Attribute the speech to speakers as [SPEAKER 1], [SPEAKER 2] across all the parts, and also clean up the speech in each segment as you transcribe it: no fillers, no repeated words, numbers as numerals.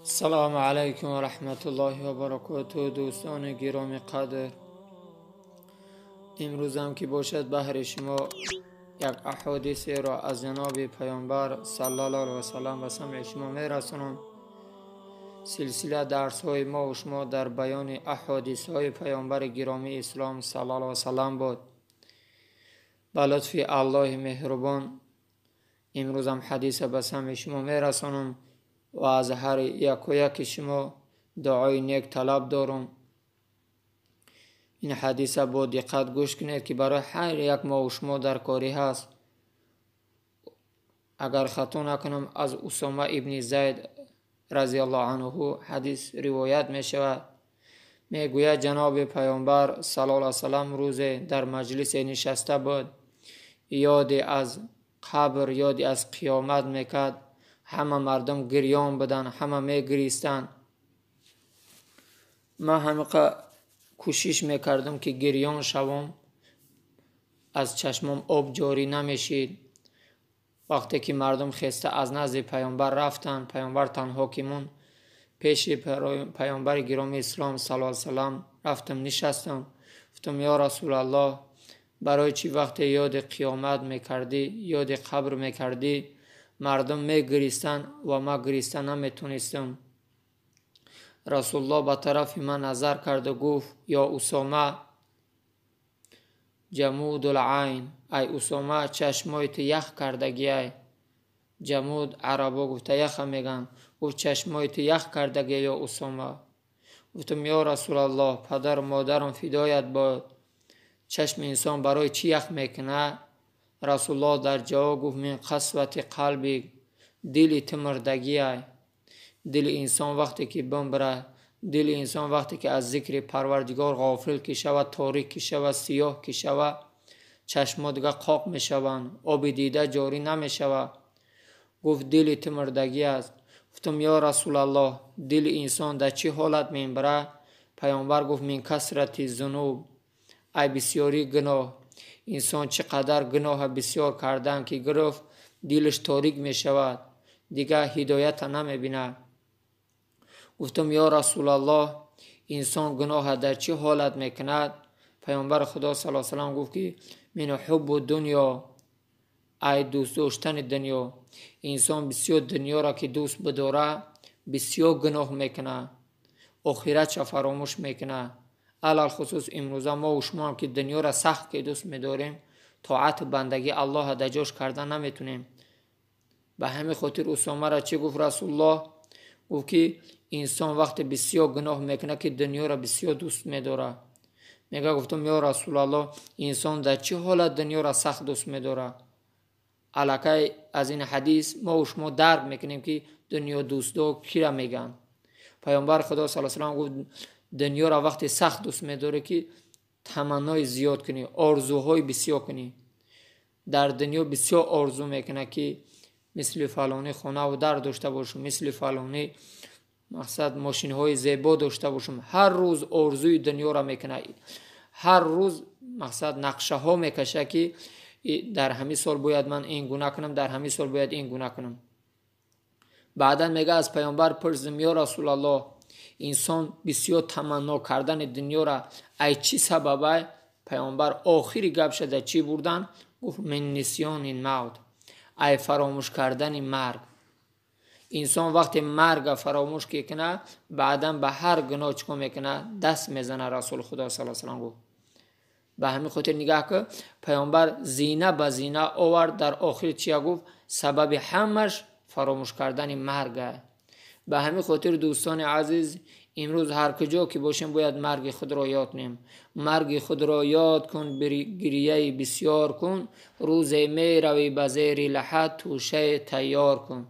[SPEAKER 1] Салому алайкум ва раҳматуллоҳи ва баракотуҳ. Дӯстони гиромӣ қадр, имрӯзам ки бошад, баҳри шумо як аҳодисеро аз ҷаноби Паёнбар саллаллоҳу алайҳи васаллам ба самъи шумо мерасонам. Силсила дарсҳои мо ва шумо дар баёни аҳодисҳои Паёнбари гиромии Ислом саллаллоҳу алайҳи васаллам буд. Ба лутфи Аллоҳи меҳрубон имрӯзам ҳадиса ба самъи шумо мерасонам ва аз ҳар яку яки шумо дуои нек талаб дорам. Ин ҳадиса бо диққат гӯш кунед, ки барои ҳар як мо ва шумо дар корӣ ҳаст. Агар хато накунам, аз Усома ибни Зайд разияллоҳу анҳу ҳадис ривоят мешавад. Мегӯяд, ҷаноби Паёнбар саллаллоҳу алайҳи васаллам рӯзе дар маҷлисе нишаста буд, ёде аз қабр, ёде аз қиёмат мекард. Ҳама мардум гирён буданд, ҳама мегиристанд. Ман ҳамиқа кӯшиш мекардам, ки гирён шавам, аз чашмом об ҷорӣ намешид. Вақте ки мардум хеста аз назди Паёнбар рафтанд, Паёнбар танҳо ки монд, пеши Паёнбари гиромии Ислом саллаллоҳу алайҳи васаллам рафтам, нишастам. Гуфтам: «Ё Расулаллоҳ, барои чӣ вақте ёди қиёмат мекардӣ, ёди қабр мекардӣ, мардум мегиристанд ва ман гириста наметонистам?» Расулуллоҳ ба тарафи ман назар карду гуфт: «Ё Усома, ҷамудул айн, ай Усома, чашмои ту ях кардагиай». Ҷамуд арабо гуфта яха мегӯянд. Гуфт: «Чашмои ту ях кардагия, ё Усома». Гуфтам: «Ё Расулаллоҳ, падару модарам фидоят бод, чашми инсон барои чӣ ях мекунад?» Расулуллоҳ дар ҷавоб гуфт: «Мин қасвати қалби, дили ту мурдагиай». Дили инсон вақте ки бимбирад, дили инсон вақте ки аз зикри Парвардигор ғофил ки шавад, торик ки шавад, сиёҳ ки шавад, чашмҳо дига қоқ мешаванд, оби дида ҷорӣ намешавад. Гуфт: «Дили ту мурдагӣ аст». Гуфтам: «Ё Расулаллоҳ, дили инсон дар чӣ ҳолат мембирад?» Паёнбар гуфт: «Мин касрати зунуб, ай бисёрии гуноҳ». Инсон чӣ қадар гуноҳа бисёр кардан ки гирифт, дилаш торик мешавад, дигар ҳидоята намебинад. Гуфтам: «Ё Расулаллоҳ, инсон гуноҳа дар чӣ ҳолат мекунад?» Паёнбари Худо саллаллоҳу алайҳи васаллам гуфт, ки мин ҳуббу дунё, ай дӯст доштани дунё. Инсон бисёр дунёро ки дӯст бидорад, бисёр гуноҳ мекунад, охиратша фаромӯш мекунад. Алалхусус имрӯза мо шумоам, ки дунёро сахт ки дӯст медорем, тоату бандагии Аллоҳа дар ҷош карда наметунем. Ба ҳамин хотир Усомаро чӣ гуфт Расулуллоҳ? Гуфт, ки инсон вақте бисёр гуноҳ мекунад, ки дунёро бисёр дӯст медорад. Мега, гуфтам: «Ё Расулаллоҳ, инсон дар чӣ ҳолат дунёро сахт дӯст медорад?» Аллакай аз ин ҳадис мо шумо дарк мекунем, ки дунёдӯстдор кира мегӯянд. Паёнбари Худо саллаллоҳу алайҳи васаллам гуфт: «Дунёро вақте сахт дӯст медорӣ, ки таманнои зиёд кунӣ, орзуҳои бисёр кунӣ». Дар дунё бисёр орзу мекунад, ки мисли фалонӣ хонаву дар дошта бошам, мисли фалонӣ, мақсад, мошинҳои зебо дошта бошам. Ҳар рӯз орзуи дунёро мекунад, ҳар рӯз, мақсад, нақшаҳо мекашад, ки дар ҳамин сол бояд ман ин гуна кунам, дар ҳамин сол бояд ин гуна кунам. Баъдан мега, аз Паёнбар пурсидам: «Ё Расулаллоҳ, инсон бисёр таманно кардани дунёра ай чӣ сабабай?» Паёнбар охири гапша дар чӣ бурдан? Гуфт: «Мин нисёни мавт, ай фаромӯш кардани марг». Инсон вақте марга фаромӯш мекунад, баъдан ба ҳар гуноҳ чӣ кор мекунад? Даст мезанад. Расули Худо саллаллоҳу алайҳи васаллам гуфт. Ба ҳамин хотир нигаҳ кун, Паёнбар зина ба зина овард, дар охир чия гуфт? Сабаби ҳамаш фаромӯш кардани марга. Ба ҳамин хотир, дӯстони азиз, имрӯз ҳар куҷо ки бошем, бояд марги худро ёд кунем. Марги худро ёд кун, гирияи бисёр кун, рӯзе меравӣ ба зери лаҳад, тӯшае тайёр кун.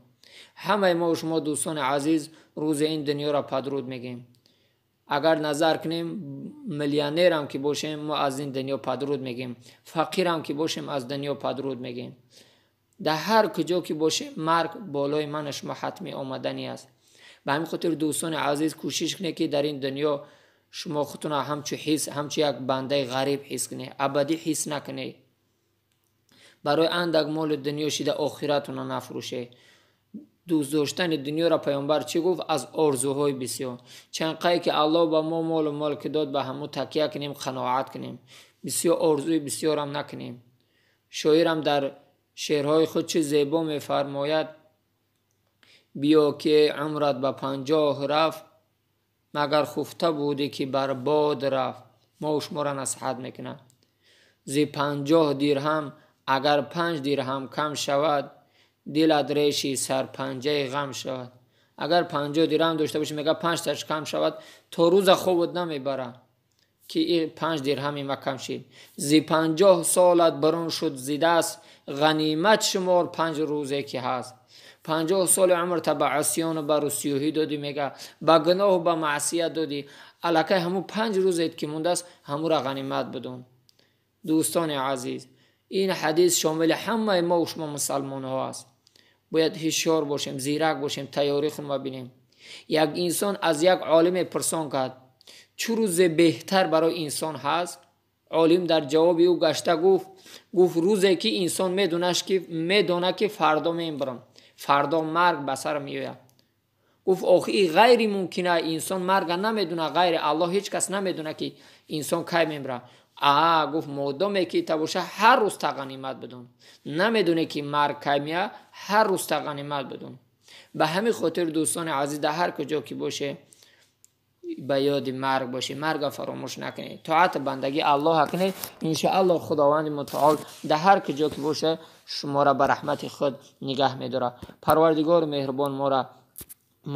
[SPEAKER 1] Ҳамаи мо шумо, дӯстони азиз, рӯзе ин дунёро падруд мегӯем. Агар назар кунем, миллионерам ки бошем, мо аз ин дунё падруд мегӯем, фақирам ки бошем, аз дунё падруд мегӯем. Дар ҳар куҷо ки бошем, марг болои ману шумо ҳатмӣ омаданӣ аст. Ба ҳамин хотир, дӯстони азиз, кӯшиш кунед, ки дар ин дунё шумо худтонро ҳамчу як бандаи ғариб ҳис кунед, абадӣ ҳис накунед. Барои андак моли дунё шида охиратонро нафурӯшед. Дӯст доштани дунёро паёмбар чӣ гуфт? Аз орзуҳои бисёр. Чанқае ки Аллоҳ ба мо молу мулк дод, ба ҳамун такя кунем, қаноат кунем, бисёр орзуи бисёрам накунем. Шоирам дар шеърҳои худ чӣ зебо мефармояд: биё ки умрат ба 50 рафт, магар хуфта будӣ ки бар бод рафт. Мо шуморо насиҳат мекунам. Зи 50 дирҳам агар 5 дирҳам кам шавад, дилат реши сарпанҷаи ғам шавад. Агар 50 дирҳам дошта бошӣ, мега 5 таш кам шавад, то рӯза хобот намебара ки 5 дирҳами ма кам шид. Зи 50 солат барон шуд зи даст, ғанимат шумор 5 рӯзе ки ҳаст. 50 соли умрта ба асёну ба русиёҳӣ додӣ, мега ба гуноҳу ба маъсият додӣ. Аллакай ҳамун 5 рӯзет ки мондааст, ҳамура ғанимат бидон. Дӯстони азиз, ин ҳадис шомили ҳамаи мо шумо мусалмонҳо аст. Бояд ҳушёр бошем, зирак бошем, тайёрӣ худро бинем. Як инсон аз як олиме пурсон кард: чӣ рӯзе беҳтар барои инсон ҳаст? Олим дар ҷавоби ӯ гашта гуфт рӯзе ки инсон медонад ки фардо мемирам, фардо марг ба сар меояд. Гуфт охи ин ғайри мумкин аст, инсон марга намедонад, ғайри Аллоҳ ҳеҷ кас намедонад ки инсон кай мемирад. Гуфт модоме ки та боша ҳар рӯз та ғанимат бидон. Намедоне ки марг кай меояд, ҳар рӯз та ғанимат бидон. Ба ҳамин хотир дӯстони азиз, дар ҳар куҷо ки боше ба ёди марг бошед, марга фаромӯш накунед, тоат бандагӣ Аллоҳ кунед. Иншоаллоҳ Худованди мутаол дар ҳар куҷо ки боше шуморо ба раҳмати худ нигаҳ медорад. Парвардигори меҳрубон моро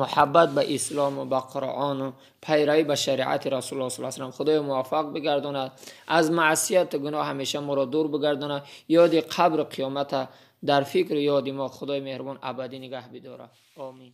[SPEAKER 1] муҳаббат ба ислому ба Қуръону пайравӣ ба шариати Расулуллоҳ саллаллоҳу алайҳи васаллам Худоё муваффақ бигардонад, аз маъсияту гуноҳ ҳамеша моро дур бигардонад, ёди қабру қиёмата дар фикру ёди мо Худои меҳрубон абадӣ нигаҳ бидорад. Омин.